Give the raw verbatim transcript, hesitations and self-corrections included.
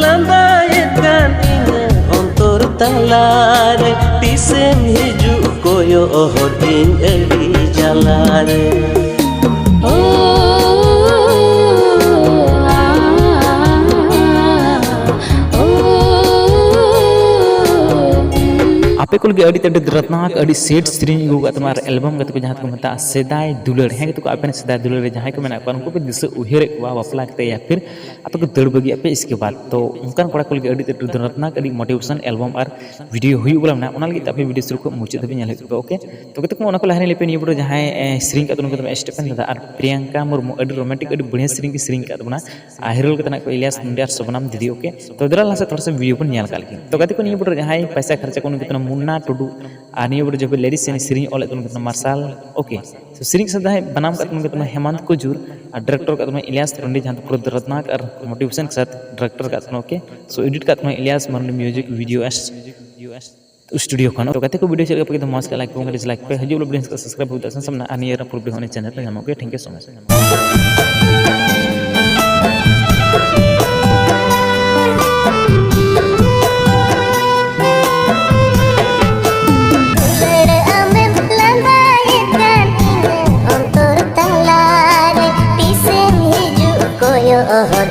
ᱞᱟᱸᱫᱟᱭᱮᱫ ᱠᱟᱱ ᱤᱧᱟᱹᱜ ᱚᱱᱛᱚᱨ ᱛᱟᱞᱟᱨᱮ, ᱛᱤᱥᱮᱢ ᱦᱤᱡᱩᱜ ᱠᱚᱭᱚᱜ ᱦᱚᱨ ᱤᱧ ᱟᱹᱰᱤ ᱡᱟᱞᱟᱨᱮ᱾ ᱳ, ᱟ, ᱳ᱾ ᱟᱯᱮ ᱠᱚ ᱞᱟᱹᱜᱤᱫ ᱟᱹᱰᱤ ᱛᱮᱫ ᱫᱚᱨᱫᱽᱱᱟᱠ, ᱟᱹᱰᱤ ᱥᱮᱰ ᱥᱮᱨᱮᱧ ᱟᱹᱜᱩ ᱟᱠᱟᱫ ᱛᱟᱵᱚᱱᱟ ᱟᱨ ᱮᱞᱵᱟᱢ ᱜᱟᱛᱮ ᱠᱚ ᱡᱟᱦᱟᱸ ᱫᱚᱠᱚ ᱢᱮᱛᱟᱜᱼᱟ ᱥᱮᱫᱟᱭ ᱫᱩᱞᱟᱹᱲ᱾ ᱦᱮᱸ ᱜᱟᱛᱮ ᱠᱚ, ᱟᱯᱮ ᱨᱮᱱ ᱥᱮᱫᱟᱭ ᱫᱩᱞᱟᱹᱲ ᱨᱮ ᱡᱟᱦᱟᱸᱭ ᱠᱚ ᱢᱮᱱᱟᱜ ᱠᱚᱣᱟ, ᱩᱱᱠᱩ ᱯᱮ ᱫᱤᱥᱟᱹ ᱩᱭᱦᱟᱹᱨᱮᱫ ᱠᱚᱣᱟ ᱵᱟᱯᱞᱟ ᱠᱟᱛᱮ ᱭᱟ ᱯᱷᱤᱨ ᱟᱯᱮ ᱠᱚ ᱫᱟᱹᱲ ᱵᱟᱹᱜᱤᱭᱟᱜ ᱯᱮ ᱤᱥᱠᱮ ᱵᱟᱫ᱾ ᱛᱚ ᱚᱱᱠᱟᱱ ᱠᱚᱲᱟ ᱠᱚ ᱞᱟᱹᱜᱤᱫ ᱟᱹᱰᱤ ᱛᱮᱫ ᱫᱚᱨᱫᱽᱱᱟᱠ, ᱟᱹᱰᱤ ᱢᱳᱴᱤᱵᱷᱮᱥᱚᱱ ᱮᱞᱵᱟᱢ ᱟᱨ ᱵᱷᱤᱰᱤᱭᱳ ᱦᱩᱭᱩᱜ ᱵᱚᱞᱮ ᱢᱮᱱᱟᱜᱼᱟ, ᱚᱱᱟ ᱞᱟᱹᱜᱤᱫ ᱛᱮ ᱟᱯᱮ ᱵᱷᱤᱰᱤᱭᱳ ᱥᱩᱨᱩ ᱠᱷᱚᱱ ᱢᱩᱪᱟᱹᱫ ᱫᱷᱟᱹᱵᱤᱡ ᱧᱮᱞ ᱦᱩᱭᱩᱜ ᱛᱟᱯᱮ, ᱳᱠᱮ? ᱛᱚ ᱜᱟᱛᱮ ᱠᱚ, ᱚᱱᱟ ᱠᱚ ᱞᱟᱦᱟ ᱨᱮ ᱞᱟᱹᱭ ᱯᱮ, ᱱᱤᱭᱟᱹ ᱵᱚᱴᱚ ᱡᱟᱦᱟᱸᱭ ᱮ, ᱥᱮᱨᱮᱧ ᱠᱟᱜ ᱛᱟᱵᱚᱱᱟ ᱩᱱᱤ ᱠᱟᱱᱟ ᱥᱴᱮᱯᱷᱮᱱ ᱫᱟᱫᱟ ᱟᱨ ᱯᱨᱤᱭᱟᱝᱠᱟ ᱢᱩᱨᱢᱩ, ᱟᱹᱰᱤ ᱨᱳᱢᱟᱱᱴᱤᱠ, ᱟᱹᱰᱤ ᱵᱟᱹᱲᱤᱭᱟᱹ ᱥᱮᱨᱮᱧ ᱠᱤᱱ ᱥᱮᱨᱮᱧ ᱠᱟᱜ ᱛᱟᱵᱚᱱᱟ᱾ ᱟᱨ ᱦᱤᱨᱳᱞ ᱠᱟᱛᱮ ᱱᱟᱜ ᱠᱚ ᱤᱞᱤᱭᱟᱥ ᱱᱚᱸᱰᱮ ᱟᱨ ᱥᱚᱵᱱᱟᱢ ᱫᱤᱫᱤ, ᱳᱠᱮ? ᱛᱚ ᱫᱮᱞᱟ ᱞᱟᱦᱟ ᱥᱮᱫ ᱛᱷᱚᱲᱟ ᱥᱟ ᱵᱷᱤᱰᱤᱭᱳ ᱵᱚᱱ ᱧᱮᱞ ᱠᱟᱜ ᱞᱮᱜᱮ᱾ ᱛᱚ ᱜᱟᱛᱮ ᱠᱚ, ᱱᱤᱭᱟᱹ ᱵᱚᱴᱚ ᱨᱮ ᱡᱟᱦᱟᱸᱭ ᱯᱚᱭᱥᱟ ᱠᱷᱚᱨᱪᱟ ᱠᱚ ᱩᱱᱤ ᱠᱟᱱᱟ ᱢᱩᱱᱱᱟ ᱴᱩᱰᱩ, ᱟᱨ ᱱᱤᱭᱟᱹ ᱵᱚᱴᱚ ᱡᱚᱵᱮ ᱞᱮᱨᱤ ᱥᱮᱱ ᱥᱮᱨᱮᱧ ᱚᱞᱮᱫ ᱛᱟᱵᱚᱱ ᱠᱟᱱᱟ ᱢᱟᱨᱥᱟᱞ, ᱳᱠᱮ? ᱛᱚ ᱥᱮᱨᱮᱧ ᱥᱟᱫᱟᱭ ᱵᱟᱱᱟᱢ ᱠᱟᱜ ᱛᱟᱵᱚᱱ ᱠᱟᱱᱟ ᱦᱮᱢᱟᱱᱛ ᱠᱩᱡᱩᱨ ᱟᱨ ᱰᱤᱨᱮᱠᱴᱚᱨ ᱠᱟᱜ ᱛᱟᱵᱚᱱᱟ ᱤᱞᱤᱭᱟᱥ ᱨᱚᱱᱰᱤ, ᱡᱟᱦᱟᱸ ᱫᱚ ᱯᱩᱨᱟᱹ ᱫᱚᱨᱫᱽᱱᱟᱠ ᱟᱨ ᱢᱳᱴᱤᱵᱷᱮᱥᱚᱱ ᱠᱮ ᱥᱟᱛ ᱰᱤᱨᱮᱠᱴᱚᱨ ᱠᱟᱜ ᱛᱟᱵᱚᱱᱟ, ᱳᱠᱮ? ᱥᱳ ᱮᱰᱤᱴ ᱠᱟᱜ ᱛᱟᱵᱚᱱᱟ Ilias Marandi music video S studio ᱠᱷᱚᱱ᱾ ᱛᱚ ᱜᱟᱛᱮ ᱠᱚ, ᱵᱷᱤᱰᱤᱭᱳ ᱪᱮᱫ ᱞᱮᱠᱟ ᱯᱮ ᱠᱮᱫᱟ, ᱢᱚᱡᱽ ᱠᱷᱟᱡ ᱞᱟᱭᱤᱠ ᱠᱚ, ᱰᱤᱥᱞᱟᱭᱤᱠ ᱯᱮ, ᱦᱤᱡᱩᱜ ᱵᱞᱚᱜ ᱥᱟᱵᱥᱠᱨᱟᱭᱤᱵ ᱦᱩᱭᱩᱜ ᱛᱟᱵᱚᱱᱟ ᱥᱟᱢᱱᱟ, ᱟᱨ ᱱᱤᱭᱟᱹ ᱯᱩᱨᱟᱹ ᱵᱷᱤᱰᱤᱭᱳ ᱦᱚᱸ ᱪᱮᱱᱮᱞ ᱨᱮ ᱧᱟᱢᱚᱜ ᱜᱮᱭᱟ᱾ Thank you so much. ᱫᱩᱞᱟᱹᱲ ᱟᱢᱮᱢ ᱞᱟᱸᱫᱟᱭᱮᱫ ᱠᱟᱱ ᱤᱧᱟᱹᱜ ᱚᱱᱛᱚᱨ ᱛᱟᱞᱟᱨᱮ, ᱛᱤᱥᱮᱢ ᱦᱤᱡᱩᱜ ᱠᱚᱭᱚᱜ ᱦᱚᱨ